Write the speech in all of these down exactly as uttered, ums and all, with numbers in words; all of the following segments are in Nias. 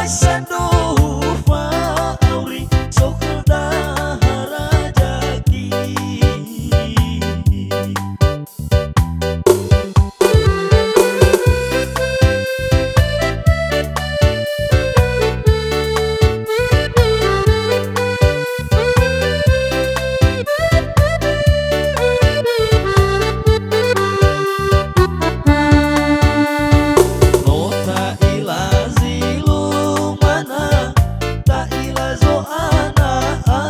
Sandruhu fa'auri sokhöda harazaki. No ta'ila zi lumana, ta'ila Zo'ana'a.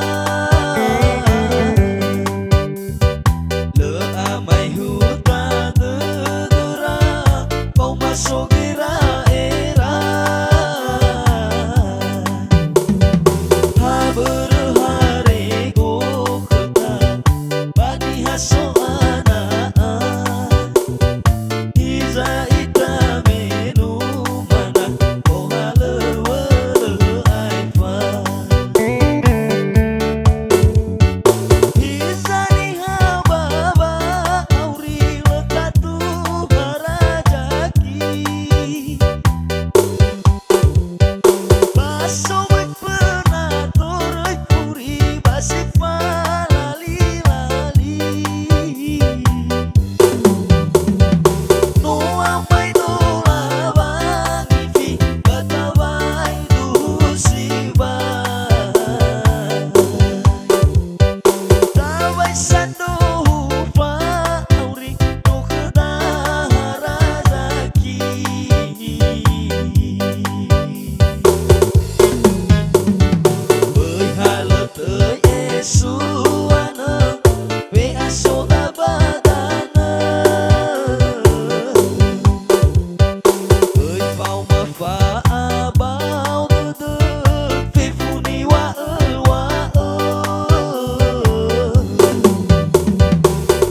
Lö amai huta dödöra, faoma so gera'era. Ha börö hare gokhöta, ba niha So'ana'a. Hiza ita me numana, ohalöŵölö aefa. Hiza niha ba wa'auri lö tatu harazaki. Ba so möi föna toröi furi ba si falali-lali. No amai dola wangifi ba tawai duhu sibai. Tawai sandruhu fa'auri tokhöda harazaki. Böi halö töi esuanö, we'asoda ba danö. Böi faoma fa'abao dödö, fefu niŵa'ö-ŵa'ö.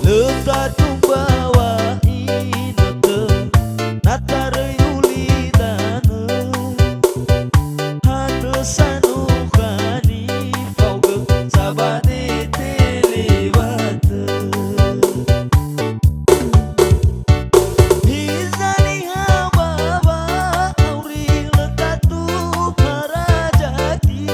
Lö tadu mbaŵa inötö, na taröi ulidanö. Hatö sanukha nifaogö, sabade telewatö. Hiza niha ba wa'auri lö tatu harazaki.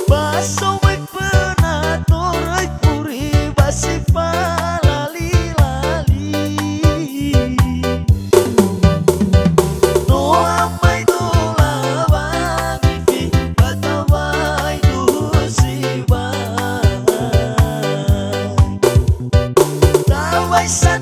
Ba so möi föna toröi furi ba si falali-lali. No amai dola wangifi ba tawai duhu sibai. Tawai sa